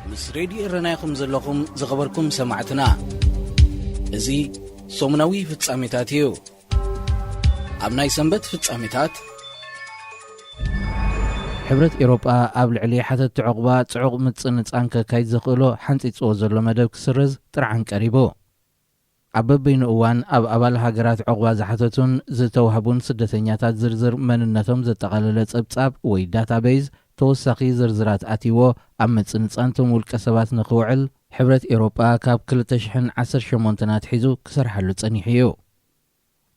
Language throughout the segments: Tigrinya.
ምስ ሬድዮ ኤረና ኢኹም ዘለኹም ዝኸበርኩም ሰማዕትና። እዚ ሰሙናዊ ፍጻሜታት እዩ። ኣብ ናይ ሰንበት ፍጻሜታት፣ ሕብረት ኤውሮጳ ኣብ ልዕሊ ሓተትቲ ዑቕባ ጽዑቕ ምጽንጻን ከካይድ ዘኽእሎ ሓንጺጽዎ ዘሎ መደብ ክስረዝ ጥርዓን ቀሪቡ። ኣብ በበይኑ እዋን ኣብ ኣባል ሃገራት ዑቕባ ዝሓተቱን ዝተዋህቡን ስደተኛታት ዝርዝር መንነቶም ዘጠቓለለ ጸብጻብ ወይ ዳታቤዝ ተወሳኺ ዝርዝራት ኣትይዎ ኣብ ምጽንጻን ቶም ውልቀ ሰባት ንኽውዕል ሕብረት ኤውሮጳ ካብ ክልተ ሽሕን ዓሰርተ ሸሞንተን ኣትሒዙ ክሰርሓሉ ጸኒሑ እዩ።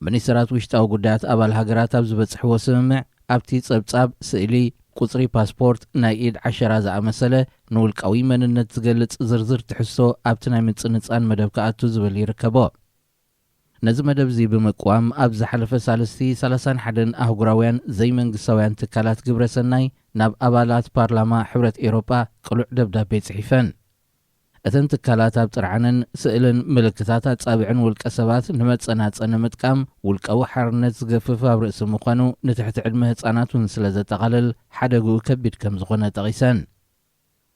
ሚኒስተራት ውሽጣዊ ጉዳያት ኣባል ሃገራት ኣብ ዝበጽሕዎ ስምምዕ፣ ኣብቲ ጸብጻብ ስእሊ፣ ቁጽሪ ፓስፖርት፣ ናይ ኢድ ዓሸራ ዝኣመሰለ ንውልቃዊ መንነት ዝገልጽ ዝርዝር ትሕዝቶ ኣብቲ ናይ ምጽንጻን መደብ ክኣቱ ዝብል ይርከቦ። ነዚ መደብ እዚ ብምቅዋም፣ ኣብ ዝሓለፈ ሳልስቲ ሰላሳን ሓደን ኣህጉራውያን ዘይመንግስታውያን ትካላት ግብረ ሰናይ ናብ ኣባላት ፓርላማ ሕብረት ኤውሮጳ ቅሉዕ ደብዳቤ ጽሒፈን። እተን ትካላት ኣብ ጥርዓንን ስእልን ምልክታት ኣጻብዕን ውልቀ ሰባት ንመጸናጸኒ ምጥቃም ውልቃዊ ሓርነት ዝገፍፍ ኣብ ርእሲ ምዃኑ፣ ንትሕቲ ዕድመ ህጻናት እውን ስለ ዘጠቓልል፣ ሓደግኡ ከቢድ ከም ዝኾነ ጠቒሰን።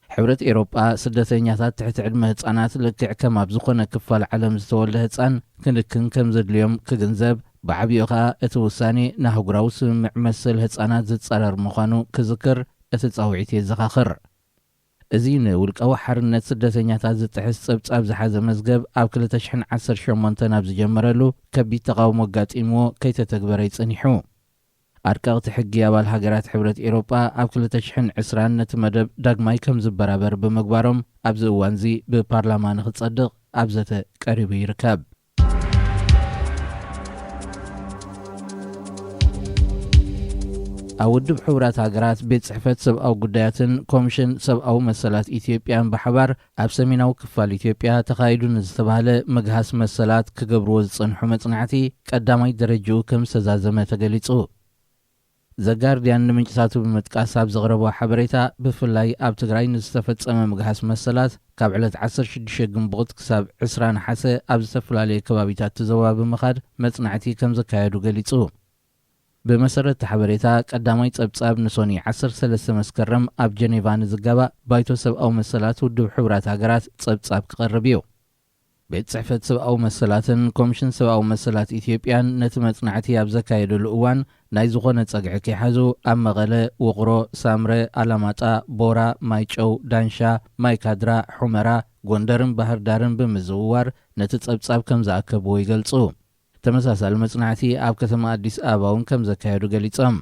ሕብረት ኤውሮጳ ስደተኛታት ትሕቲ ዕድመ ህጻናት ልክዕ ከም ኣብ ዝኾነ ክፋል ዓለም ዝተወልደ ህጻን ክንክን ከም ዘድልዮም ክግንዘብ፣ ብዓቢኡ ኸኣ እቲ ውሳኔ ንኣህጉራዊ ስምምዕ መሰል ህጻናት ዝጻረር ምዃኑ ክዝክር እቲ ጻውዒት የዘኻኽር። እዚ ንውልቃዊ ሓርነት ስደተኛታት ዝጥሕስ ጸብጻብ ዝሓዘ መዝገብ ኣብ ክልተ ሽሕን ዓሰርተ ሸሞንተን ኣብ ዝጀመረሉ ከቢድ ተቓውሞ ኣጋጢምዎ ከይተተግበረ እዩ ጸኒሑ። ኣርቀቕቲ ሕጊ ኣባል ሃገራት ሕብረት ኤውሮጳ ኣብ ክልተ ሽሕን ዕስራን ነቲ መደብ ዳግማይ ከም ዝበራበር ብምግባሮም ኣብዚ እዋንዚ ብፓርላማ ንኽጸድቕ ኣብ ዘተ ቀሪቡ ይርከብ። ኣብ ውድብ ሕቡራት ሃገራት ቤት ጽሕፈት ሰብኣዊ ጉዳያትን ኮሚሽን ሰብኣዊ መሰላት ኢትዮጵያን ብሓባር ኣብ ሰሜናዊ ክፋል ኢትዮጵያ ተኻይዱ ንዝተባህለ ምግሃስ መሰላት ክገብርዎ ዝጸንሑ መጽናዕቲ ቀዳማይ ደረጃኡ ከም ዝተዛዘመ ተገሊጹ። ዘጋርድያን ንምንጭታቱ ብምጥቃስ ኣብ ዘቕረቦ ሓበሬታ፣ ብፍላይ ኣብ ትግራይ ንዝተፈጸመ ምግሃስ መሰላት ካብ ዕለት ዓሰርተ ሽዱሽተ ግንቦት ክሳብ ዕስራ ነሓሰ ኣብ ዝተፈላለዩ ከባቢታት እቲ ዞባ ብምኻድ መጽናዕቲ ከም ዘካየዱ ገሊጹ። ብመሰረት እቲ ሓበሬታ፣ ቀዳማይ ጸብጻብ ንሶኒ ዓሰርተ ሰለስተ መስከረም ኣብ ጀኔቫ ንዝጋባእ ባይቶ ሰብኣዊ መሰላት ውድብ ሕቡራት ሃገራት ጸብጻብ ክቐርብ እዩ። ቤት ጽሕፈት ሰብኣዊ መሰላትን ኮሚሽን ሰብኣዊ መሰላት ኢትዮጵያን ነቲ መጽናዕቲ ኣብ ዘካየደሉ እዋን፣ ናይ ዝኾነ ጸግዒ ከይሓዙ ኣብ መቐለ፣ ውቕሮ፣ ሳምረ፣ ኣላማጣ፣ ቦራ፣ ማይጨው፣ ዳንሻ፣ ማይካድራ፣ ሑመራ፣ ጎንደርን ባህር ዳርን ብምዝውዋር ነቲ ጸብጻብ ከም ዝኣከብዎ ይገልጹ። ተመሳሳሊ መጽናዕቲ ኣብ ከተማ ኣዲስ ኣበባ እውን ከም ዘካየዱ ገሊጾም።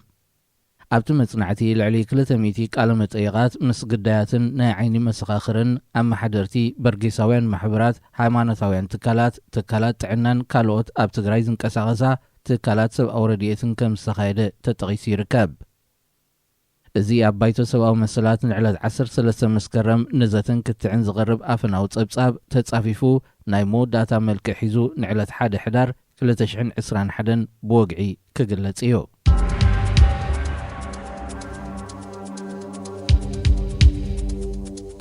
ኣብቲ መጽናዕቲ ልዕሊ ክልተ ሚእቲ ቃለ መጠይቓት ምስ ግዳያትን ናይ ዓይኒ መሰኻኽርን ኣመሓደርቲ በርጌሳውያን ማሕበራት፣ ሃይማኖታውያን ትካላት፣ ትካላት ጥዕናን ካልኦት ኣብ ትግራይ ዝንቀሳቐሳ ትካላት ሰብኣዊ ረድኤትን ከም ዝተኻየደ ተጠቒሱ ይርከብ። እዚ ኣብ ባይቶ ሰብኣዊ መሰላት ንዕለት ዓሰርተ ሰለስተ መስከረም ንዘተን ክትዕን ዝቐርብ ኣፈናዊ ጸብጻብ ተጻፊፉ ናይ መወዳእታ መልክዕ ሒዙ ንዕለት ሓደ ሕዳር ክልተ ሽሕን ዕስራን ሓደን ብወግዒ ክግለጽ እዩ።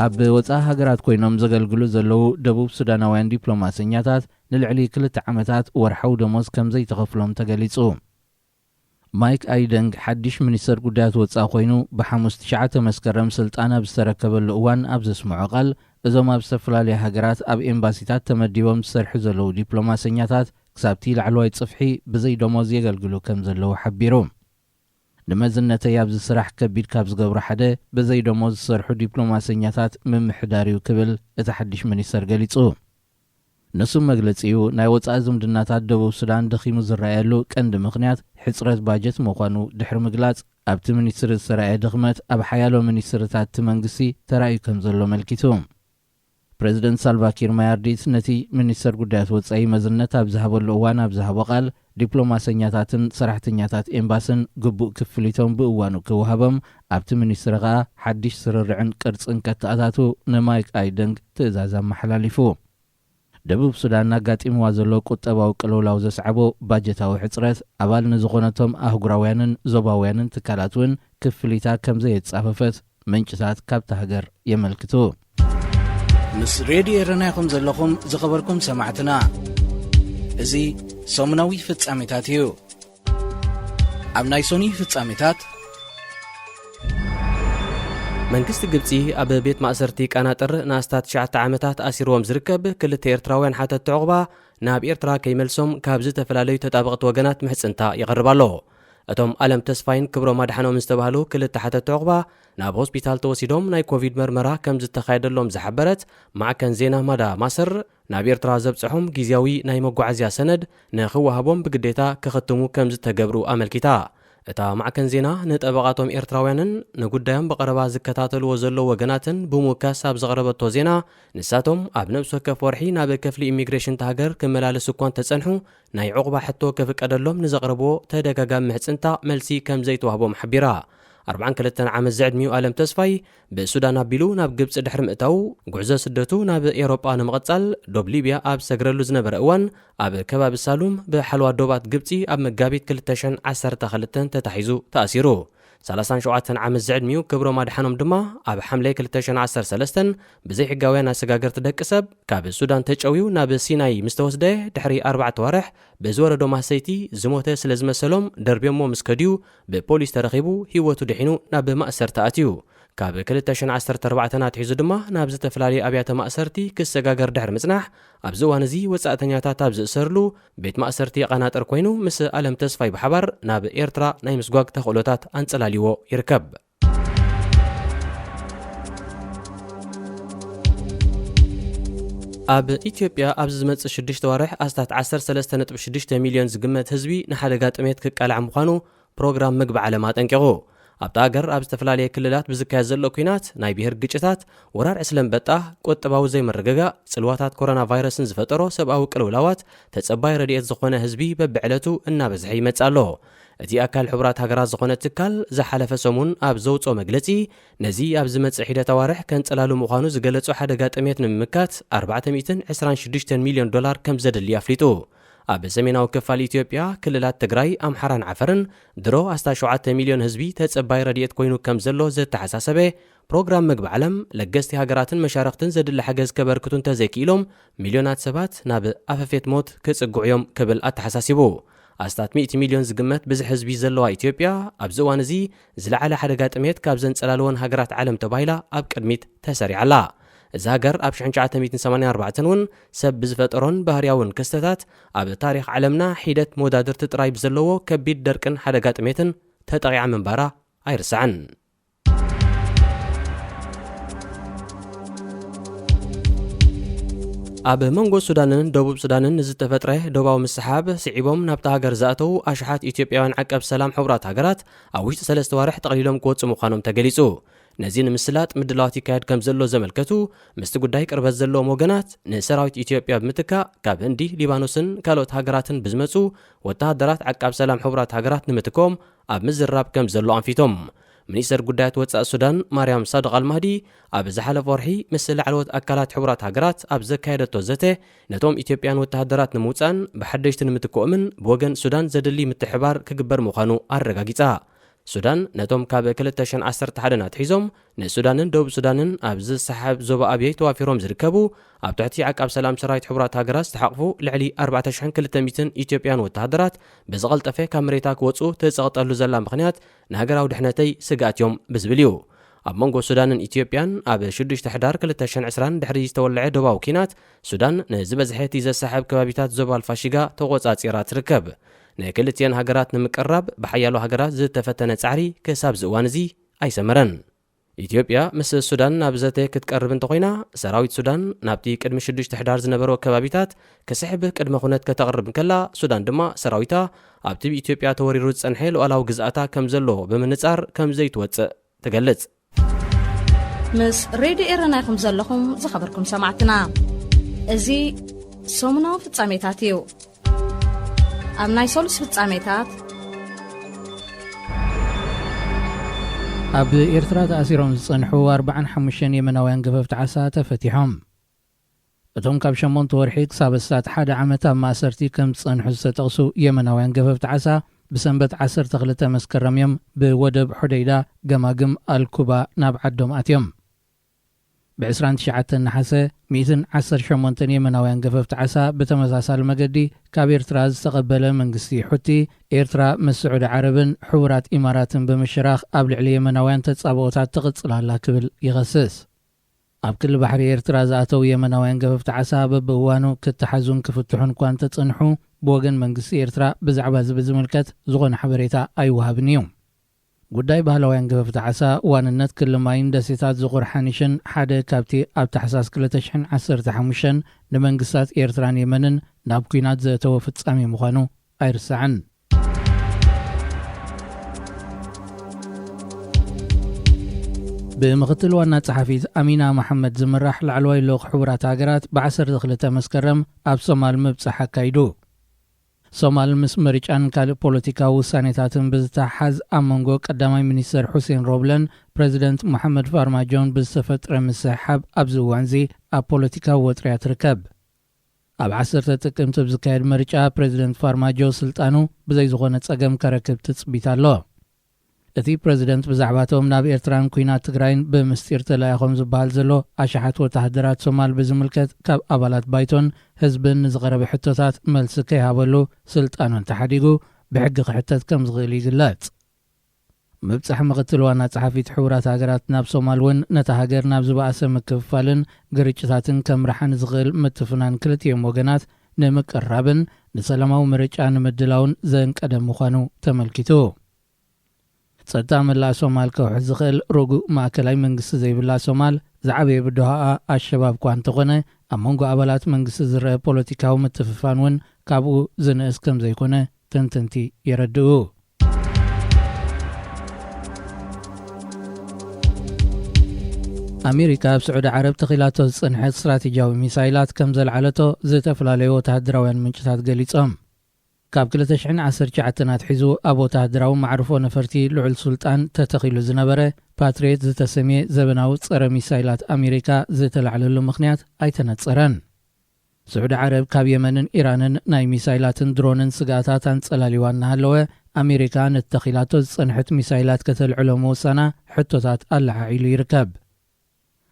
ኣብ ወጻኢ ሃገራት ኮይኖም ዘገልግሉ ዘለዉ ደቡብ ሱዳናውያን ዲፕሎማሰኛታት ንልዕሊ ክልተ ዓመታት ወርሓዊ ደሞዝ ከም ዘይተኸፍሎም ተገሊጹ። ማይክ ኣይደንግ ሓድሽ ሚኒስተር ጉዳያት ወጻኢ ኮይኑ ብሓሙስ ትሽዓተ መስከረም ስልጣን ኣብ ዝተረከበሉ እዋን ኣብ ዘስምዖ ቃል፣ እዞም ኣብ ዝተፈላለያ ሃገራት ኣብ ኤምባሲታት ተመዲቦም ዝሰርሑ ዘለዉ ዲፕሎማሰኛታት ክሳብቲ ላዕለዋይ ጽፍሒ ብዘይ ደሞዝ የገልግሉ ከም ዘለዉ ሓቢሩ። ንመዝነተይ ኣብዚ ስራሕ ከቢድ ካብ ዝገብሩ ሓደ ብዘይ ደሞዝ ዝሰርሑ ዲፕሎማሰኛታት ምምሕዳር እዩ ክብል እቲ ሓድሽ ሚኒስተር ገሊጹ። ንሱ መግለጺኡ ናይ ወጻኢ ዝምድናታት ደቡብ ሱዳን ደኺሙ ዝረኣየሉ ቀንዲ ምኽንያት ሕጽረት ባጀት ምዃኑ ድሕሪ ምግላጽ፣ ኣብቲ ሚኒስትሪ ዝተራእየ ድኽመት ኣብ ሓያሎ ሚኒስትሪታት እቲ መንግስቲ ተራእዩ ከም ዘሎ ኣመልኪቱ። ፕሬዚደንት ሳልቫኪር ማያርዲት ነቲ ሚኒስተር ጉዳያት ወጻኢ መዝነት ኣብ ዝሃበሉ እዋን ኣብ ዝሃቦ ቃል፣ ዲፕሎማሰኛታትን ሰራሕተኛታት ኤምባስን ግቡእ ክፍሊቶም ብእዋኑ ክወሃቦም፣ ኣብቲ ሚኒስትሪ ከኣ ሓድሽ ስርርዕን ቅርጽን ከተኣታቱ ንማይክ ኣይደንግ ትእዛዝ ኣመሓላሊፉ። ደቡብ ሱዳን ኣጋጢምዋ ዘሎ ቁጠባዊ ቅልውላው ዘስዓቦ ባጀታዊ ሕጽረት፣ ኣባል ንዝኾነቶም ኣህጉራውያንን ዞባውያንን ትካላት እውን ክፍሊታ ከም ዘየጻፈፈት ምንጭታት ካብታ ሃገር የመልክቱ። ምስ ሬድዮ ኤረና ኢኹም ዘለኹም ዝኸበርኩም ሰማዕትና። እዚ ሰሙናዊ ፍጻሜታት እዩ። ኣብ ናይ ሶኒ ፍጻሜታት፣ መንግስቲ ግብጺ ኣብ ቤት ማእሰርቲ ቃናጥር ንኣስታት ትሽዓተ ዓመታት ኣሲርዎም ዝርከብ ክልተ ኤርትራውያን ሓተቲ ዑቕባ ናብ ኤርትራ ከይመልሶም ካብ ዝተፈላለዩ ተጣበቕቲ ወገናት ምሕጽንታ ይቐርብ ኣሎ። እቶም ኣለም ተስፋይን ክብሮም ኣድሓኖምን ዝተባህሉ ክልተ ሓተቲ ዑቕባ ናብ ሆስፒታል ተወሲዶም ናይ ኮቪድ መርመራ ከም ዝተኻየደሎም ዝሓበረት ማዕከን ዜና ማዳ ማስር፣ ናብ ኤርትራ ዘብጽሖም ግዝያዊ ናይ መጓዓዝያ ሰነድ ንኽወሃቦም ብግዴታ ክኽትሙ ከም ዝተገብሩ ኣመልኪታ። እታ ማዕከን ዜና ንጠበቓቶም ኤርትራውያንን ንጉዳዮም ብቐረባ ዝከታተልዎ ዘለዉ ወገናትን ብምውካስ ኣብ ዘቕረበቶ ዜና፣ ንሳቶም ኣብ ነብሲ ወከፍ ወርሒ ናብ ክፍሊ ኢሚግሬሽን እታ ሃገር ክመላለሱ እኳ እንተጸንሑ፣ ናይ ዑቕባ ሕቶ ክፍቀደሎም ንዘቕረብዎ ተደጋጋሚ ምሕጽንታ መልሲ ከም ዘይተዋህቦም ሓቢራ። ኣርባዓን ክልተን ዓመት ዝዕድሚኡ ኣለም ተስፋይ ብሱዳን ኣቢሉ ናብ ግብጺ ድሕሪ ምእታዉ፣ ጉዕዞ ስደቱ ናብ ኤውሮጳ ንምቕጻል ዶብ ሊብያ ኣብ ዝሰግረሉ ዝነበረ እዋን፣ ኣብ ከባቢ ሳሉም ብሓለዋ ዶባት ግብጺ ኣብ መጋቢት ክልተ ሽሕን ዓሰርተ ክልተን ተታሒዙ ተኣሲሩ። ሰላሳን ሸውዓተን ዓመት ዝዕድሚኡ ክብሮም ኣድሓኖም ድማ ኣብ ሓምለ ክልተ ሽሕን ዓሰርተ ሰለስተን ብዘይሕጋውያን ኣሰጋገርቲ ደቂ ሰብ ካብ ሱዳን ተጨውዩ ናብ ሲናይ ምስ ተወስደ ድሕሪ ኣርባዕተ ኣዋርሕ ብዝወረዶ ማህሰይቲ ዝሞተ ስለ ዝመሰሎም ደርብዮሞ ምስ ከድዩ ብፖሊስ ተረኺቡ ህይወቱ ድሒኑ ናብ ማእሰርቲ ኣትዩ። ካብ ክልተ ሽሕን ዓሰርተ ኣርባዕተን ኣትሒዙ ድማ ናብ ዝተፈላለዩ ኣብያተ ማእሰርቲ ክሰጋገር ድሕሪ ምጽናሕ፣ ኣብዚ እዋን እዚ ወጻእተኛታት ኣብ ዝእሰርሉ ቤት ማእሰርቲ የቐናጥር ኮይኑ ምስ ኣለም ተስፋይ ብሓባር ናብ ኤርትራ ናይ ምስጓግ ተኽእሎታት ኣንጸላልይዎ ይርከብ። ኣብ ኢትዮጵያ ኣብዚ ዝመጽእ ሽዱሽተ ዋርሕ ኣስታት ዓሰርተ ሰለስተ ነጥቢ ሽዱሽተ ሚልዮን ዝግመት ህዝቢ ንሓደጋ ጥሜት ክቃላዕ ምዃኑ ፕሮግራም ምግቢ ዓለም ኣጠንቂቑ። ኣብታ ሃገር ኣብ ዝተፈላለየ ክልላት ብዝካየድ ዘሎ ኲናት፣ ናይ ብሄር ግጭታት፣ ወራር ዕስለ ኣንበጣ፣ ቁጠባዊ ዘይምርግጋእ፣ ጽልዋታት ኮሮና ቫይረስን ዝፈጠሮ ሰብኣዊ ቅልውላዋት ተጸባይ ረድኤት ዝኾነ ህዝቢ በብዕለቱ እናበዝሐ ይመጽእ ኣሎ። እቲ ኣካል ሕቡራት ሃገራት ዝኾነ ትካል ዝሓለፈ ሰሙን ኣብ ዘውጽኦ መግለጺ፣ ነዚ ኣብ ዝመጽእ ሒደት ኣዋርሕ ከንጸላሉ ምዃኑ ዝገለጾ ሓደጋ ጥሜት ንምምካት ኣርባዕተ ሚእትን ዕስራን ሽዱሽተን ሚልዮን ዶላር ከም ዘድሊ ኣፍሊጡ። ኣብ ሰሜናዊ ክፋል ኢትዮጵያ ክልላት ትግራይ፣ ኣምሓራን ዓፈርን ድሮ ኣስታት ሸውዓተ ሚልዮን ህዝቢ ተጸባይ ረድኤት ኮይኑ ከም ዘሎ ዘተሓሳሰበ ፕሮግራም ምግቢ ዓለም፣ ለገስቲ ሃገራትን መሻርኽትን ዘድሊ ሓገዝ ከበርክቱ እንተዘይክኢሎም፣ ሚልዮናት ሰባት ናብ ኣፈፌት ሞት ክጽግዑ እዮም ክብል ኣተሓሳሲቡ። ኣስታት ሚእቲ ሚልዮን ዝግመት ብዝሒ ህዝቢ ዘለዋ ኢትዮጵያ፣ ኣብዚ እዋን እዚ ዝለዓለ ሓደጋ ጥሜት ካብ ዘንጸላልወን ሃገራት ዓለም ተባሂላ ኣብ ቅድሚት ተሰሪዓ ኣላ። እዛ ሃገር ኣብ ሽሕን ትሽዓተ ሚእትን ሰማንያን ኣርባዕተን እውን ሰብ ብዝፈጠሮን ባህርያውን ክስተታት ኣብ ታሪኽ ዓለምና ሒደት መወዳድርቲ ጥራይ ብዘለዎ ከቢድ ደርቅን ሓደጋ ጥሜትን ተጠቒዓ ምንባራ ኣይርሳዕን። ኣብ መንጎ ሱዳንን ደቡብ ሱዳንን ንዝተፈጥረ ዶባዊ ምስሓብ ስዒቦም ናብታ ሃገር ዝኣተዉ ኣሽሓት ኢትዮጵያውያን ዓቀብ ሰላም ሕቡራት ሃገራት ኣብ ውሽጢ ሰለስተ ዋርሕ ጠቕሊሎም ክወጹ ምዃኖም ተገሊጹ። ነዚ ንምስላጥ ምድላዋት ይካየድ ከም ዘሎ ዘመልከቱ ምስቲ ጉዳይ ቅርበት ዘለዎም ወገናት፣ ንሰራዊት ኢትዮጵያ ብምትካእ ካብ ህንዲ፣ ሊባኖስን ካልኦት ሃገራትን ብዝመጹ ወተሃደራት ዓቃብ ሰላም ሕቡራት ሃገራት ንምትኮም ኣብ ምዝራብ ከም ዘሎ ኣንፊቶም። ሚኒስተር ጉዳያት ወጻኢ ሱዳን ማርያም ሳድቕ ኣልማህዲ ኣብ ዝሓለፈ ወርሒ ምስ ላዕለዎት ኣካላት ሕቡራት ሃገራት ኣብ ዘካየደቶ ዘተ፣ ነቶም ኢትዮጵያን ወተሃደራት ንምውጻእን ብሓደሽቲ ንምትክኦምን ብወገን ሱዳን ዘድሊ ምትሕባር ክግበር ምዃኑ ኣረጋጊጻ። ሱዳን ነቶም ካብ ክልተ ሽሕን ዓሰርተ ሓደን ኣትሒዞም ንሱዳንን ደቡብ ሱዳንን ኣብ ዝሰሓብ ዞባ ኣብየይ ተዋፊሮም ዝርከቡ፣ ኣብ ትሕቲ ዓቃብ ሰላም ሰራዊት ሕቡራት ሃገራት ዝተሓቕፉ ልዕሊ ኣርባዕተ ሽሕን ክልተ ሚእትን ኢትዮጵያን ወተሃደራት ብዝቐልጠፈ ካብ መሬታ ክወጹ ትጸቕጠሉ ዘላ ምኽንያት ንሃገራዊ ድሕነተይ ስግኣት እዮም ብዝብል እዩ። ኣብ መንጎ ሱዳንን ኢትዮጵያን ኣብ ሽዱሽተ ሕዳር ክልተ ሽሕን ዕስራን ድሕሪ ዝተወልዐ ዶባዊ ኲናት፣ ሱዳን ንዝበዝሐ እቲ ዘሳሕብ ከባቢታት ዞባ ኣልፋሺጋ ተቖጻጺራ ትርከብ። ንክልቲኤን ሃገራት ንምቅርራብ ብሓያሎ ሃገራት ዝተፈተነ ጻዕሪ ክሳብ እዚ እዋን እዚ ኣይሰመረን። ኢትዮጵያ ምስ ሱዳን ናብ ዘተ ክትቀርብ እንተኾይና፣ ሰራዊት ሱዳን ናብቲ ቅድሚ ሽዱሽተ ሕዳር ዝነበሮ ከባቢታት ክስሕብ ቅድመ ኩነት ከተቕርብ እንከላ፣ ሱዳን ድማ ሰራዊታ ኣብቲ ብኢትዮጵያ ተወሪሩ ዝጸንሐ ሉዓላዊ ግዝኣታ ከም ዘሎ ብምንጻር ከም ዘይትወጽእ ትገልጽ። ምስ ሬድዮ ኤረና ኢኹም ዘለኹም ዝኸበርኩም ሰማዕትና። እዚ ሰሙናዊ ፍጻሜታት እዩ። ኣብ ናይ ሰሉስ ፍጻሜታት፣ ኣብ ኤርትራ ተኣሲሮም ዝጸንሑ ኣርባዓን ሓሙሽተን የመናውያን ገፈፍቲ ዓሳ ተፈቲሖም። እቶም ካብ ሸሞንተ ወርሒ ክሳብ ኣስታት ሓደ ዓመት ኣብ ማእሰርቲ ከም ዝጸንሑ ዝተጠቕሱ የመናውያን ገፈፍቲ ዓሳ፣ ብሰንበት ዓሰርተ ክልተ መስከረም እዮም ብወደብ ሖደይዳ ገማግም ኣልኩባ ናብ ዓዶም ኣትዮም። ብ29 ነሓሰ ሚእትን ዓሰርተ ሸሞንተን የመናውያን ገፈፍቲ ዓሳ ብተመሳሳሊ መገዲ ካብ ኤርትራ ዝተቐበለ መንግስቲ ሑቲ፣ ኤርትራ ምስ ስዑዲ ዓረብን ሕቡራት ኢማራትን ብምሽራኽ ኣብ ልዕሊ የመናውያን ተጻብኦታት ትቕጽል ኣላ ክብል ይኸስስ። ኣብ ክሊ ባሕሪ ኤርትራ ዝኣተው የመናውያን ገፈፍቲ ዓሳ በብእዋኑ ክተሓዙን ክፍትሑን እኳ እንተጸንሑ፣ ብወገን መንግስቲ ኤርትራ ብዛዕባ እዚ ብዝምልከት ዝኾነ ሓበሬታ ኣይወሃብን እዩ። ጉዳይ ባህላውያን ገፈፍቲ ዓሳ፣ ዋንነት ክሊ ማይን ደሴታት ዝቑር ሓኒሽን ሓደ ካብቲ ኣብ ታሕሳስ ክልተ ሽሕን ዓሰርተ ሓሙሽተን ንመንግስታት ኤርትራን የመንን ናብ ኲናት ዘእተወ ፍጻሜ ምዃኑ ኣይርሳዕን። ብምኽትል ዋና ጸሓፊት ኣሚና መሓመድ ዝምራሕ ላዕለዋይ ልኡኽ ሕቡራት ሃገራት ብ12 መስከረም ኣብ ሶማል ምብጻሕ ኣካይዱ። ሶማል ምስ ምርጫን ካልእ ፖለቲካዊ ውሳኔታትን ብዝተሓሓዝ ኣብ መንጎ ቀዳማይ ሚኒስተር ሑሴን ሮብለን ፕረዚደንት መሓመድ ፋርማጆን ብዝተፈጥረ ምስሕሓብ ኣብዚ እዋንዚ ኣብ ፖለቲካዊ ወጥሪያ ትርከብ። ኣብ ዓሰርተ ጥቅምቲ ብዝካየድ ምርጫ ፕረዚደንት ፋርማጆ ስልጣኑ ብዘይ ዝኾነ ጸገም ከረክብ ትጽቢት ኣሎ። እቲ ፕረዚደንት ብዛዕባቶም ናብ ኤርትራን ኲናት ትግራይን ብምስጢር ተላኢኾም ዝበሃል ዘሎ ኣሽሓት ወተሃደራት ሶማል ብዝምልከት ካብ ኣባላት ባይቶን ህዝብን ንዝቐረበ ሕቶታት መልሲ ከይሃበሉ ስልጣኑ እንተሓዲጉ ብሕጊ ክሕተት ከም ዝኽእል ይግለጽ። ምብጻሕ ምኽትል ዋና ጸሓፊት ሕቡራት ሃገራት ናብ ሶማል እውን ነታ ሃገር ናብ ዝበኣሰ ምክፍፋልን ግርጭታትን ከምርሓ ንዝኽእል ምትፍናን ክልቲኦም ወገናት ንምቅራብን ንሰላማዊ ምርጫ ንምድላውን ዘንቀደ ምዃኑ ተመልኪቱ። ጸጥታ መላእ ሶማል ከውሕስ ዝኽእል ርጉእ ማእከላይ መንግስቲ ዘይብላ ሶማል ዝዓበየ ብድሆኣ ኣሸባብ እኳ እንተኾነ፣ ኣብ መንጎ ኣባላት መንግስቲ ዝረአ ፖለቲካዊ ምትፍፋን እውን ካብኡ ዝንእስ ከም ዘይኮነ ተንተንቲ የረድኡ። ኣሜሪካ ኣብ ስዑዲ ዓረብ ተኺላቶ ዝጸንሐት ስትራቴጂያዊ ሚሳይላት ከም ዘልዓለቶ ዝተፈላለዩ ወተሃደራውያን ምንጭታት ገሊጾም። ካብ ክልተ ሽሕን ዓሰርተ ትሽዓተን ኣትሒዙ ኣብ ወተሃደራዊ መዕርፎ ነፈርቲ ልዑል ሱልጣን ተተኺሉ ዝነበረ ፓትሪየት ዝተሰምየ ዘበናዊ ጸረ ሚሳይላት ኣሜሪካ ዝተላዕለሉ ምኽንያት ኣይተነጸረን። ስዑዲ ዓረብ ካብ የመንን ኢራንን ናይ ሚሳይላትን ድሮንን ስግኣታት ኣንጸላልዋ እናሃለወ፣ ኣሜሪካ ነቲ ተኺላቶ ዝጸንሐት ሚሳይላት ከተልዕሎ ምውሳና ሕቶታት ኣለዓዒሉ ይርከብ።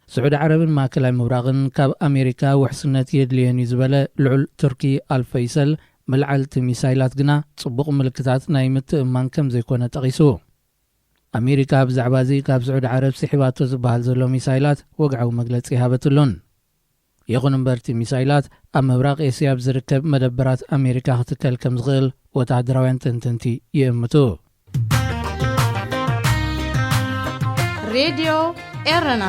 ስዑዲ ዓረብን ማእከላይ ምብራቕን ካብ ኣሜሪካ ውሕስነት የድልየን እዩ ዝበለ ልዑል ቱርኪ ኣልፈይሰል፣ ምልዓል እቲ ሚሳይላት ግና ጽቡቕ ምልክታት ናይ ምትእምማን ከም ዘይኮነ ጠቒሱ። ኣሜሪካ ብዛዕባ እዚ ካብ ስዑዲ ዓረብ ስሒባቶ ዝበሃል ዘሎ ሚሳይላት ወግዓዊ መግለጺ ሃበትሉን። ይኹን እምበር እቲ ሚሳይላት ኣብ ምብራቕ ኤስያ ኣብ ዝርከብ መደበራት ኣሜሪካ ክትከል ከም ዝኽእል ወተሃደራውያን ተንተንቲ ይእምቱ። ሬድዮ ኤረና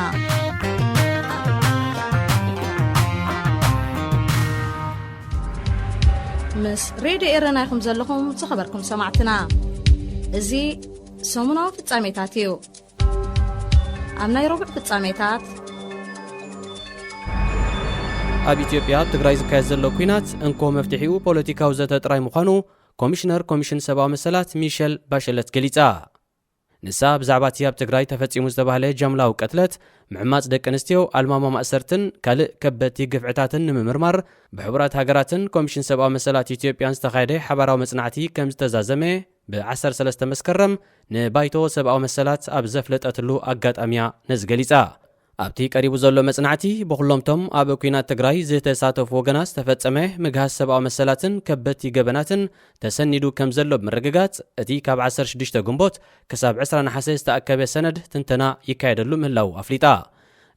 ምስ ሬድዮ ኤረና ኢኹም ዘለኹም ዝኸበርኩም ሰማዕትና። እዚ ሰሙናዊ ፍጻሜታት እዩ። ኣብ ናይ ረቡዕ ፍጻሜታት፣ ኣብ ኢትዮጵያ ኣብ ትግራይ ዝካየድ ዘሎ ኲናት እንኮ መፍትሒኡ ፖለቲካዊ ዘተ ጥራይ ምዃኑ ኮሚሽነር ኮሚሽን ሰብኣዊ መሰላት ሚሸል ባሸለት ገሊጻ። ንሳ ብዛዕባ እቲ ኣብ ትግራይ ተፈጺሙ ዝተባህለ ጃምላዊ ቅትለት፣ ምዕማጽ ደቂ ኣንስትዮ፣ ኣልማማ ማእሰርትን ካልእ ከበድቲ ግፍዕታትን ንምምርማር ብሕቡራት ሃገራትን ኮሚሽን ሰብኣዊ መሰላት ኢትዮጵያን ዝተኻየደ ሓባራዊ መጽናዕቲ ከም ዝተዛዘመ ብ13 መስከረም ንባይቶ ሰብኣዊ መሰላት ኣብ ዘፍለጠትሉ ኣጋጣሚያ ነዚ ገሊጻ። ኣብቲ ቀሪቡ ዘሎ መጽናዕቲ፣ ብኹሎምቶም ኣብ ኲናት ትግራይ ዝተሳተፉ ወገናት ዝተፈጸመ ምግሃስ ሰብኣዊ መሰላትን ከበድቲ ገበናትን ተሰኒዱ ከም ዘሎ ብምርግጋጽ፣ እቲ ካብ ዓሰርተ ሽዱሽተ ግንቦት ክሳብ ዕስራ ነሓሰ ዝተኣከበ ሰነድ ትንተና ይካየደሉ ምህላዉ ኣፍሊጣ።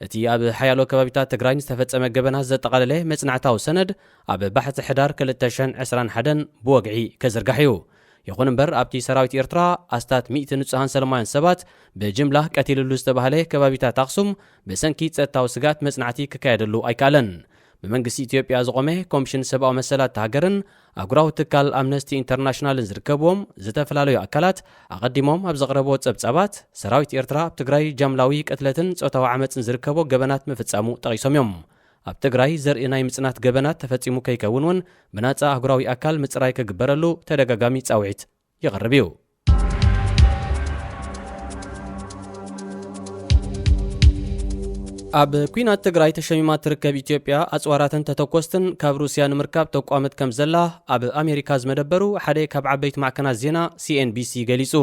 እቲ ኣብ ሓያሎ ከባቢታት ትግራይ ዝተፈጸመ ገበናት ዘጠቓለለ መጽናዕታዊ ሰነድ ኣብ ባሕቲ ሕዳር ክልተ ሽሕን ዕስራን ሓደን ብወግዒ ከዝርጋሕ እዩ። ይኹን እምበር፣ ኣብቲ ሰራዊት ኤርትራ ኣስታት ሚእቲ ንጹሃን ሰላማውያን ሰባት ብጅምላ ቀቲልሉ ዝተባህለ ከባቢታት ኣኽሱም ብሰንኪ ጸጥታዊ ስግኣት መጽናዕቲ ክካየደሉ ኣይከኣለን። ብመንግስቲ ኢትዮጵያ ዝቖመ ኮምሽን ሰብኣዊ መሰላት እታ ሃገርን ኣህጉራዊ ትካል ኣምነስቲ ኢንተርናሽናልን ዝርከብዎም ዝተፈላለዩ ኣካላት ኣቐዲሞም ኣብ ዘቕረብዎ ጸብጻባት፣ ሰራዊት ኤርትራ ኣብ ትግራይ ጃምላዊ ቅትለትን ጾታዊ ዓመጽን ዝርከቦ ገበናት ምፍጻሙ ጠቒሶም እዮም። ኣብ ትግራይ ዘርኢ ናይ ምጽናት ገበናት ተፈጺሙ ከይከውን እውን ብናጻ ኣህጉራዊ ኣካል ምጽራይ ክግበረሉ ተደጋጋሚ ጻውዒት ይቐርብ እዩ። ኣብ ኲናት ትግራይ ተሸሚማ ትርከብ ኢትዮጵያ፣ ኣጽዋራትን ተተኮስትን ካብ ሩስያ ንምርካብ ተቋምት ከም ዘላ ኣብ ኣሜሪካ ዝመደበሩ ሓደ ካብ ዓበይቲ ማዕከናት ዜና ሲ ኤን ቢ ሲ ገሊጹ።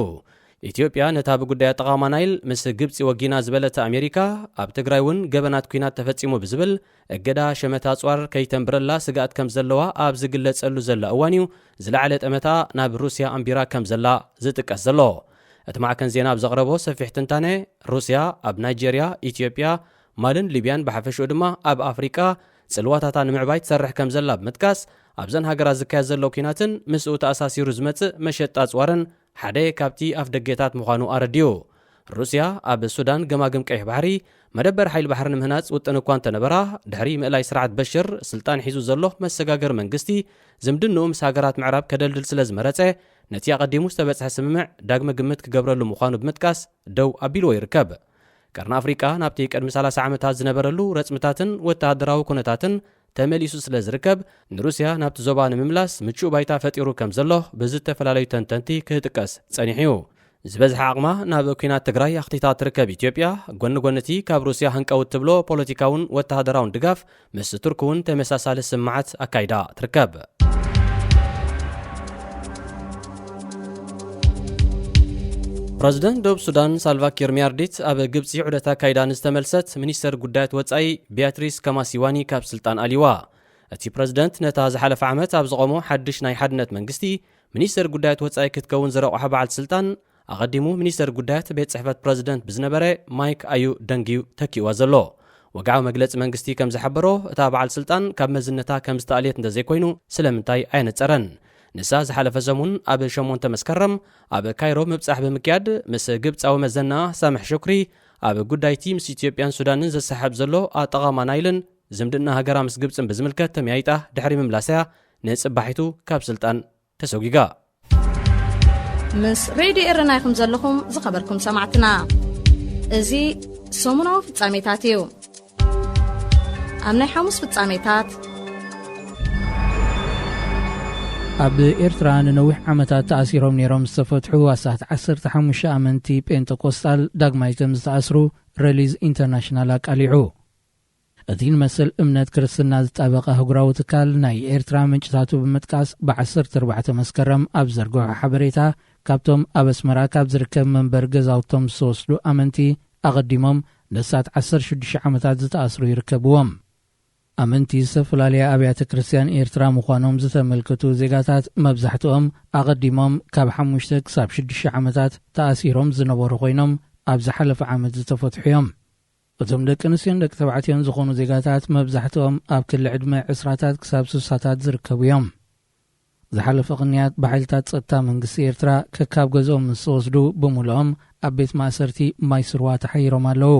ኢትዮጵያ ነታ ብጉዳይ ኣጠቓቕማ ናይል ምስ ግብጺ ወጊና ዝበለተ ኣሜሪካ፣ ኣብ ትግራይ እውን ገበናት ኲናት ተፈጺሙ ብዝብል እገዳ ሸመታ ኣጽዋር ከይተንብረላ ስግኣት ከም ዘለዋ ኣብ ዝግለጸሉ ዘላ እዋን እዩ ዝለዓለ ጠመታ ናብ ሩስያ ኣንቢራ ከም ዘላ ዝጥቀስ ዘሎ። እቲ ማዕከን ዜና ኣብ ዘቕረቦ ሰፊሕ ትንታነ፣ ሩስያ ኣብ ናይጄርያ፣ ኢትዮጵያ፣ ማልን ሊብያን ብሓፈሽኡ ድማ ኣብ ኣፍሪቃ ጽልዋታታ ንምዕባይ ትሰርሕ ከም ዘላ ብምጥቃስ፣ ኣብዘን ሃገራት ዝካየድ ዘሎ ኲናትን ምስኡ ተኣሳሲሩ ዝመጽእ መሸጣ ኣጽዋርን ሓደ ካብቲ ኣፍደገታት ምዃኑ ኣረዲኡ። ሩስያ ኣብ ሱዳን ገማግም ቀይሕ ባሕሪ መደበር ሓይሊ ባሕሪ ንምህናጽ ውጥን እኳ እንተነበራ፣ ድሕሪ ምእላይ ስርዓት በሽር ስልጣን ሒዙ ዘሎ መሰጋገሪ መንግስቲ ዝምድንኡ ምስ ሃገራት ምዕራብ ከደልድል ስለ ዝመረጸ፣ ነቲ ኣቐዲሙ ዝተበጽሐ ስምምዕ ዳግመ ግምት ክገብረሉ ምዃኑ ብምጥቃስ ደው ኣቢልዎ ይርከብ። ቀርኒ ኣፍሪቃ ናብቲ ቅድሚ ሰላሳ ዓመታት ዝነበረሉ ረጽምታትን ወተሃደራዊ ኩነታትን ተመሊሱ ስለ ዝርከብ፣ ንሩስያ ናብቲ ዞባ ንምምላስ ምቹእ ባይታ ፈጢሩ ከም ዘሎ ብዝተፈላለዩ ተንተንቲ ክጥቀስ ጸኒሑ እዩ። ዝበዝሐ ዓቕማ ናብ ኲናት ትግራይ ኣኽቲታ ትርከብ ኢትዮጵያ፣ ጎኒ ጎኒ እቲ ካብ ሩስያ ህንቀው እትብሎ ፖለቲካውን ወተሃደራውን ድጋፍ፣ ምስ ቱርክ እውን ተመሳሳሊ ስምዓት ኣካይዳ ትርከብ። ፕረዚደንት ደቡብ ሱዳን ሳልቫ ኪር ሚያርዲት ኣብ ግብጺ ዑደት ኣካይዳ ንዝተመልሰት ሚኒስተር ጉዳያት ወጻኢ ቢያትሪስ ከማሲዋኒ ካብ ስልጣን ኣልይዋ። እቲ ፕረዚደንት ነታ ዝሓለፈ ዓመት ኣብ ዝቖሞ ሓድሽ ናይ ሓድነት መንግስቲ ሚኒስተር ጉዳያት ወጻኢ ክትከውን ዝረቑሓ በዓልቲ ስልጣን፣ ኣቐዲሙ ሚኒስተር ጉዳያት ቤት ጽሕፈት ፕረዚደንት ብዝነበረ ማይክ ኣዩ ደንግ እዩ ተኪእዋ ዘሎ። ወግዓዊ መግለጺ መንግስቲ ከም ዝሓበሮ፣ እታ በዓል ስልጣን ካብ መዝነታ ከም ዝተኣልየት እንተዘይኮይኑ፣ ስለምንታይ ኣየነጸረን። ንሳ ዝሓለፈ ሰሙን ኣብ ሸሞንተ መስከረም ኣብ ካይሮ ምብጻሕ ብምክያድ፣ ምስ ግብጻዊ መዘና ሳምሕ ሹክሪ ኣብ ጉዳይቲ ምስ ኢትዮጵያን ሱዳንን ዘሰሓብ ዘሎ ኣጠቓቕማ ናይልን ዝምድና ሃገራ ምስ ግብጽን ብዝምልከት ተመያይጣ ድሕሪ ምምላሳ እያ ንጽባሒቱ ካብ ስልጣን ተሰጒጋ። ምስ ሬድዮ ኤረና ኢኹም ዘለኹም ዝኸበርኩም ሰማዕትና። እዚ ሰሙናዊ ፍጻሜታት እዩ። ኣብ ናይ ሓሙስ ፍጻሜታት፣ ኣብ ኤርትራ ንነዊሕ ዓመታት ተኣሲሮም ነይሮም ዝተፈትሑ ኣስታት ዓሰርተ ሓሙሽተ ኣመንቲ ጴንጠቆስጣል ዳግማይ ከም ዝተኣስሩ ሪሊዝ ኢንተርናሽናል ኣቃሊዑ። እቲ ንመሰል እምነት ክርስትና ዝጣበቐ ኣህጉራዊ ትካል ናይ ኤርትራ ምንጭታቱ ብምጥቃስ፣ ብዓሰርተ ኣርባዕተ መስከረም ኣብ ዘርግሖ ሓበሬታ፣ ካብቶም ኣብ ኣስመራ ካብ ዝርከብ መንበር ገዛውቶም ዝተወስዱ ኣመንቲ ኣቐዲሞም ንሳት ዓሰርተ ሽዱሽተ ዓመታት ዝተኣስሩ ይርከብዎም። ኣመንቲ ዝተፈላለያ ኣብያተ ክርስትያን ኤርትራ ምዃኖም ዝተመልከቱ ዜጋታት፣ መብዛሕትኦም ኣቐዲሞም ካብ ሓሙሽተ ክሳብ ሽዱሽተ ዓመታት ተኣሲሮም ዝነበሩ ኮይኖም፣ ኣብ ዝሓለፈ ዓመት ዝተፈትሑ እዮም። እቶም ደቂ ኣንስትዮን ደቂ ተባዕትዮን ዝኾኑ ዜጋታት፣ መብዛሕትኦም ኣብ ክሊ ዕድመ ዕስራታት ክሳብ ስሳታት ዝርከቡ እዮም። ዝሓለፈ ቅንያት ብሓይልታት ጸጥታ መንግስቲ ኤርትራ ከካብ ገዝኦም ምስ ተወስዱ፣ ብምሉኦም ኣብ ቤት ማእሰርቲ ማይ ስርዋ ተሓይሮም ኣለዉ።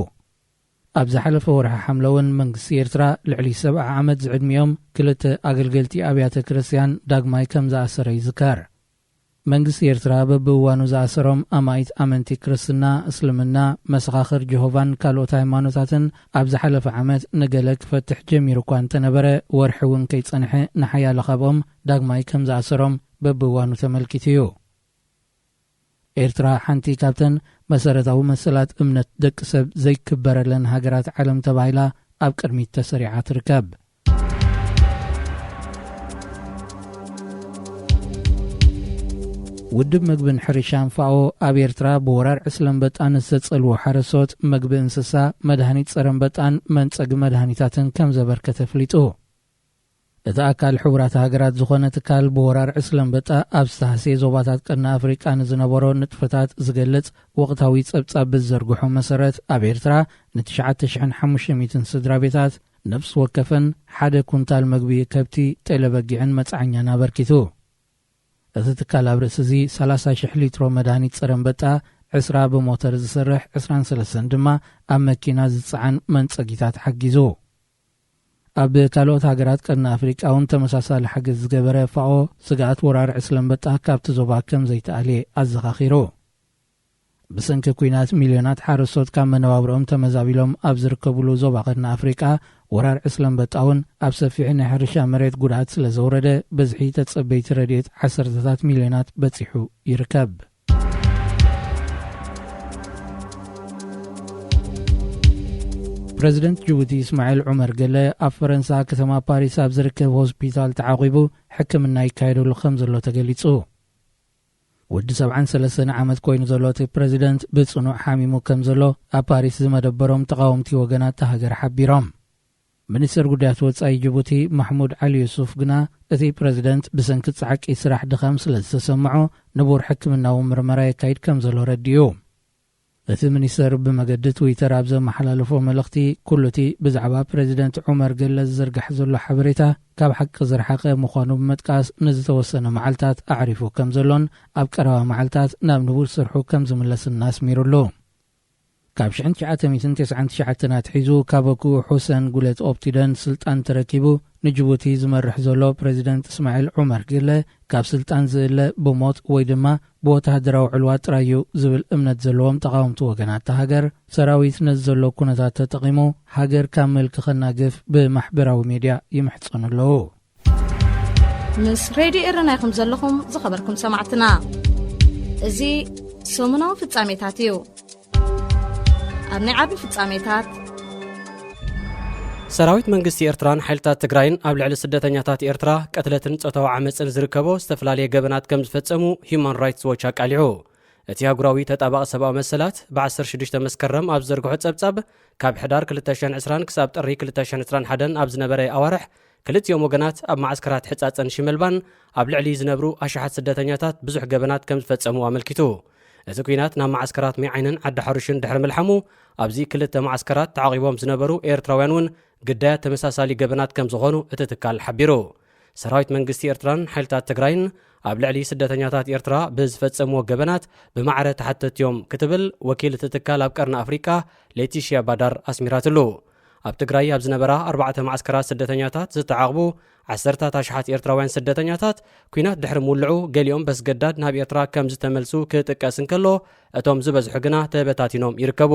ኣብ ዝሓለፈ ወርሒ ሓምለ እውን መንግስቲ ኤርትራ ልዕሊ ሰብዓ ዓመት ዝዕድሚኦም ክልተ ኣገልገልቲ ኣብያተ ክርስትያን ዳግማይ ከም ዝኣሰረ ይዝከር። መንግስቲ ኤርትራ በብእዋኑ ዝኣሰሮም ኣማኢት ኣመንቲ ክርስትና፣ እስልምና፣ መሰኻኽር ጀሆቫን ካልኦት ሃይማኖታትን ኣብ ዝሓለፈ ዓመት ንገለ ክፈትሕ ጀሚሩ እኳ እንተነበረ፣ ወርሒ እውን ከይጸንሐ ንሓያለ ካብኦም ዳግማይ ከም ዝኣሰሮም በብእዋኑ ተመልኪቱ እዩ። ኤርትራ ሓንቲ ካብተን መሰረታዊ መሰላት እምነት ደቂ ሰብ ዘይክበረለን ሃገራት ዓለም ተባሂላ ኣብ ቅድሚት ተሰሪዓ ትርከብ። ውድብ መግብን ሕርሻን ፋኦ ኣብ ኤርትራ ብወራር ዕስለ ኣንበጣ ንዝተጸልዉ ሓረስቶት መግቢ እንስሳ፣ መድሃኒት ጸረ ኣንበጣን መንጸጊ መድሃኒታትን ከም ዘበርከተ ኣፍሊጡ። እቲ ኣካል ሕቡራት ሃገራት ዝኾነ ትካል ብወራር ዕስለ ኣንበጣ ኣብ ዝተሃስየ ዞባታት ቀርኒ ኣፍሪቃ ንዝነበሮ ንጥፈታት ዝገልጽ ወቕታዊ ጸብጻብ ብዝዘርግሖ መሰረት፣ ኣብ ኤርትራ ንትሽዓተ ሽሕን ሓሙሽተ ሚእትን ስድራ ቤታት ነፍሲ ወከፈን ሓደ ኩንታል መግቢ ከብቲ፣ ጤለ በጊዕን መጽዓኛን ኣበርኪቱ። እቲ ትካል ኣብ ርእሲ እዚ ሰላሳ ሽሕ ሊትሮ መድሃኒት ጸረ ኣንበጣ፣ ዕስራ ብሞተር ዝሰርሕ፣ ዕስራን ሰለስተን ድማ ኣብ መኪና ዝጸዓን መንጸጊታት ሓጊዙ። ኣብ ካልኦት ሃገራት ቀርኒ ኣፍሪቃ እውን ተመሳሳሊ ሓገዝ ዝገበረ ፋኦ፣ ስግኣት ወራር ዕስለ ኣንበጣ ካብቲ ዞባ ከም ዘይተኣልየ ኣዘኻኺሩ። ብሰንኪ ኲናት ሚልዮናት ሓረስቶት ካብ መነባብሮኦም ተመዛቢሎም ኣብ ዝርከብሉ ዞባ ቀርኒ ኣፍሪቃ፣ ወራር ዕስለ ኣንበጣ እውን ኣብ ሰፊሕ ናይ ሕርሻ መሬት ጉድኣት ስለ ዘውረደ፣ ብዝሒ ተጸበይቲ ረድኤት ዓሰርተታት ሚልዮናት በጺሑ ይርከብ። ፕረዚደንት ጅቡቲ እስማዒል ዑመር ገለ ኣብ ፈረንሳ ከተማ ፓሪስ ኣብ ዝርከብ ሆስፒታል ተዓቒቡ ሕክምና ይካየደሉ ከም ዘሎ ተገሊጹ። ወዲ ሰብዓን ሰለስተን ዓመት ኮይኑ ዘሎ እቲ ፕረዚደንት ብጽኑዕ ሓሚሙ ከም ዘሎ ኣብ ፓሪስ ዝመደበሮም ተቓወምቲ ወገናት እታ ሃገር ሓቢሮም። ሚኒስተር ጉዳያት ወጻኢ ጅቡቲ ማሕሙድ ዓሊ ዩሱፍ ግና፣ እቲ ፕረዚደንት ብሰንኪ ጻዕቂ ስራሕ ድኻም ስለ ዝተሰምዖ፣ ንቡር ሕክምናዊ ምርመራ የካይድ ከም ዘሎ ረዲኡ። እቲ ሚኒስተር ብመገዲ ትዊተር ኣብ ዘመሓላለፎ መልእኽቲ፣ ኩሉ እቲ ብዛዕባ ፕረዚደንት ዑመር ገለ ዝዝርጋሕ ዘሎ ሓበሬታ ካብ ሓቂ ዝረሓቐ ምዃኑ ብምጥቃስ፣ ንዝተወሰነ መዓልታት ኣዕሪፉ ከም ዘሎን ኣብ ቀረባ መዓልታት ናብ ንቡር ስርሑ ከም ዝምለስን ኣስሚሩሉ። ካብ ሽሕን ትሽዓተ ሚእትን ተስዓን ትሽዓተን ኣትሒዙ፣ ካብ ኣኩኡ ሑሰን ጉለት ኦፕቲደን ስልጣን ተረኪቡ ንጅቡቲ ዝመርሕ ዘሎ ፕረዚደንት እስማዒል ዑመር ጌለ፣ ካብ ስልጣን ዝእለ ብሞት ወይ ድማ ብወተሃደራዊ ዕልዋ ጥራይ እዩ ዝብል እምነት ዘለዎም ተቓወምቲ ወገናት እታ ሃገር፣ ሰራዊት ነዚ ዘሎ ኩነታት ተጠቒሙ ሃገር ካብ መልኪ ከናግፍ ብማሕበራዊ ሜድያ ይምሕጸኑ ኣለዉ። ምስ ሬድዮ ኤረና ኢኹም ዘለኹም ዝኸበርኩም ሰማዕትና። እዚ ሰሙናዊ ፍጻሜታት እዩ። ኣብ ናይ ዓቢ ፍጻሜታት፣ ሰራዊት መንግስቲ ኤርትራን ሓይልታት ትግራይን ኣብ ልዕሊ ስደተኛታት ኤርትራ ቅትለትን ጾታዊ ዓመጽን ዝርከቦ ዝተፈላለየ ገበናት ከም ዝፈጸሙ ሂዩማን ራይትስ ዎች ኣቃሊዑ። እቲ ኣህጉራዊ ተጣባቒ ሰብኣዊ መሰላት ብ ዓሰርተ ሽዱሽተ መስከረም ኣብ ዝዘርግሖ ጸብጻብ፣ ካብ ሕዳር ክልተ ሽሕን ዕስራን ክሳብ ጥሪ ክልተ ሽሕን ዕስራን ሓደን ኣብ ዝነበረ ኣዋርሕ፣ ክልቲኦም ወገናት ኣብ መዓስከራት ሕጻጽን ሽመልባን ኣብ ልዕሊ ዝነብሩ ኣሽሓት ስደተኛታት ብዙሕ ገበናት ከም ዝፈጸሙ ኣመልኪቱ። እቲ ኲናት ናብ መዓስከራት ሜዓይንን ዓዲ ሓሩሽን ድሕሪ ምልሓሙ፣ ኣብዚ ክልተ መዓስከራት ተዓቒቦም ዝነበሩ ኤርትራውያን እውን ግዳያት ተመሳሳሊ ገበናት ከም ዝኾኑ እቲ ትካል ሓቢሩ። ሰራዊት መንግስቲ ኤርትራን ሓይልታት ትግራይን ኣብ ልዕሊ ስደተኛታት ኤርትራ ብዝፈጸምዎ ገበናት ብማዕረ ተሓተትቲ እዮም ክትብል ወኪል እቲ ትካል ኣብ ቀርኒ ኣፍሪቃ ሌቲሽያ ባዳር ኣስሚራትሉ። ኣብ ትግራይ ኣብ ዝነበራ ኣርባዕተ መዓስከራት ስደተኛታት ዝተዓቕቡ ዓሰርታት ኣሽሓት ኤርትራውያን ስደተኛታት፣ ኲናት ድሕሪ ምውልዑ ገሊኦም በስገዳድ ናብ ኤርትራ ከም ዝተመልሱ ክጥቀስ እንከሎ፣ እቶም ዝበዝሑ ግና ተበታቲኖም ይርከቡ።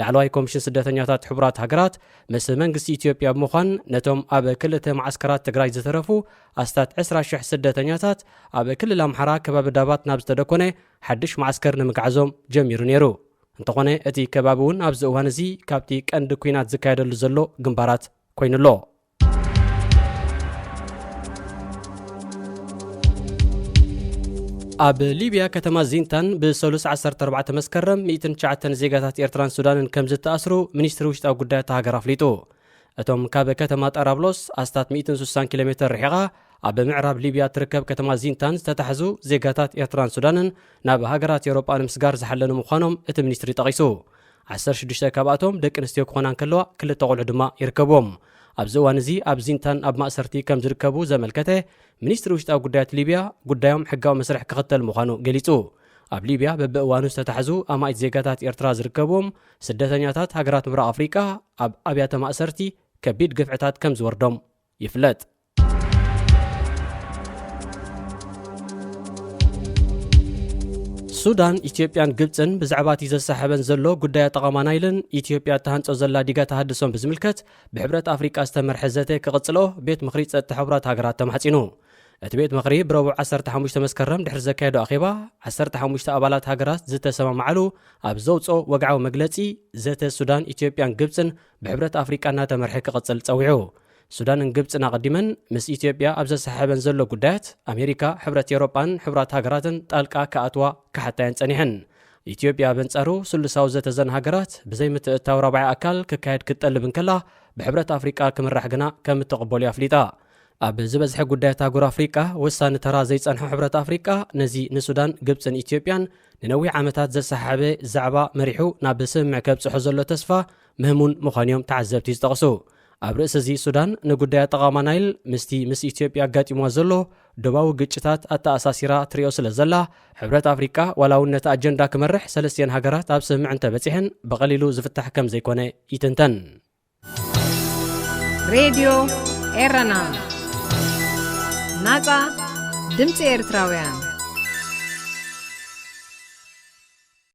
ላዕለዋይ ኮሚሽን ስደተኛታት ሕቡራት ሃገራት ምስ መንግስቲ ኢትዮጵያ ብምዃን፣ ነቶም ኣብ ክልተ መዓስከራት ትግራይ ዝተረፉ ኣስታት ዕስራ ሽሕ ስደተኛታት፣ ኣብ ክልል ኣምሓራ ከባቢ ዳባት ናብ ዝተደኮነ ሓድሽ መዓስከር ንምግዓዞም ጀሚሩ ነይሩ። እንተኾነ፣ እቲ ከባቢ እውን ኣብዚ እዋን እዚ ካብቲ ቀንዲ ኲናት ዝካየደሉ ዘሎ ግንባራት ኮይኑ ኣሎ። ኣብ ሊብያ ከተማ ዚንታን ብሰሉስ ዓሰርተ ኣርባዕተ መስከረም ሚእትን ትሽዓተን ዜጋታት ኤርትራን ሱዳንን ከም ዝተኣስሩ ሚኒስትሪ ውሽጣዊ ጉዳያት እታ ሃገር ኣፍሊጡ። እቶም ካብ ከተማ ጣራብሎስ ኣስታት ሚእትን ስሳን ኪሎ ሜተር ርሒቓ ኣብ ምዕራብ ሊብያ ትርከብ ከተማ ዚንታን ዝተታሕዙ ዜጋታት ኤርትራን ሱዳንን ናብ ሃገራት ኤውሮጳ ንምስጋር ዝሓለኑ ምዃኖም እቲ ሚኒስትሪ ጠቒሱ። ዓሰርተ ሽዱሽተ ካብኣቶም ደቂ ኣንስትዮ ክኾና እንከለዋ፣ ክልተ ቆልዑ ድማ ይርከብዎም። ኣብዚ እዋን እዚ ኣብ ዚንታን ኣብ ማእሰርቲ ከም ዝርከቡ ዘመልከተ ሚኒስትሪ ውሽጣዊ ጉዳያት ሊብያ፣ ጉዳዮም ሕጋዊ መስርሕ ክኽተል ምዃኑ ገሊጹ። ኣብ ሊብያ በብእዋኑ ዝተታሕዙ ኣማኢት ዜጋታት ኤርትራ ዝርከብዎም ስደተኛታት ሃገራት ምብራቕ ኣፍሪቃ ኣብ ኣብያተ ማእሰርቲ ከቢድ ግፍዕታት ከም ዝወርዶም ይፍለጥ። ሱዳን፣ ኢትዮጵያን ግብጽን ብዛዕባ እቲ ዘሳሕበን ዘሎ ጉዳይ ኣጠቓቕማ ናይልን ኢትዮጵያ እትሃንጾ ዘላ ዲጋ ተሃድሶን ብዝምልከት ብሕብረት ኣፍሪቃ ዝተመርሐ ዘተ ክቕጽሎ ቤት ምኽሪ ጸጥታ ሕቡራት ሃገራት ተማሕጺኑ። እቲ ቤት ምኽሪ ብረቡዕ ዓሰርተ ሓሙሽተ መስከረም ድሕሪ ዘካየዶ ኣኼባ፣ ዓሰርተ ሓሙሽተ ኣባላት ሃገራት ዝተሰማማዓሉ ኣብ ዘውጽኦ ወግዓዊ መግለጺ፣ ዘተ ሱዳን፣ ኢትዮጵያን ግብጽን ብሕብረት ኣፍሪቃ እናተመርሐ ክቕጽል ጸዊዑ። ሱዳንን ግብጽን ኣቐዲመን ምስ ኢትዮጵያ ኣብ ዘሰሓሕበን ዘሎ ጉዳያት፣ ኣሜሪካ፣ ሕብረት ኤውሮጳን ሕቡራት ሃገራትን ጣልቃ ክኣትዋ ክሓታየን ጸኒሐን። ኢትዮጵያ በንጻሩ፣ ስሉሳዊ ዘተ ዘን ሃገራት ብዘይምትእትታው ራብዓይ ኣካል ክካየድ ክትጠልብ እንከላ፣ ብሕብረት ኣፍሪቃ ክምራሕ ግና ከም እትቕበሎ ኣፍሊጣ። ኣብ ዝበዝሐ ጉዳያት ኣህጉር ኣፍሪቃ ወሳኒ ተራ ዘይጸንሖ ሕብረት ኣፍሪቃ፣ ነዚ ንሱዳን፣ ግብጽን ኢትዮጵያን ንነዊሕ ዓመታት ዘሰሓሓበ ዛዕባ መሪሑ ናብ ስምምዕ ከብጽሖ ዘሎ ተስፋ ምህሙን ምዃኑ እዮም ተዓዘብቲ ዝጠቕሱ። ኣብ ርእሲ እዚ፣ ሱዳን ንጉዳይ ኣጠቓቕማ ናይል ምስቲ ምስ ኢትዮጵያ ኣጋጢምዋ ዘሎ ዶባዊ ግጭታት ኣተኣሳሲራ ትሪኦ ስለ ዘላ፣ ሕብረት ኣፍሪቃ ዋላ እውን ነቲ ኣጀንዳ ክመርሕ ሰለስቲአን ሃገራት ኣብ ስምምዕ እንተበጺሐን፣ ብቐሊሉ ዝፍታሕ ከም ዘይኮነ ይትንተን። ሬድዮ ኤረና፣ ናጻ ድምጺ ኤርትራውያን።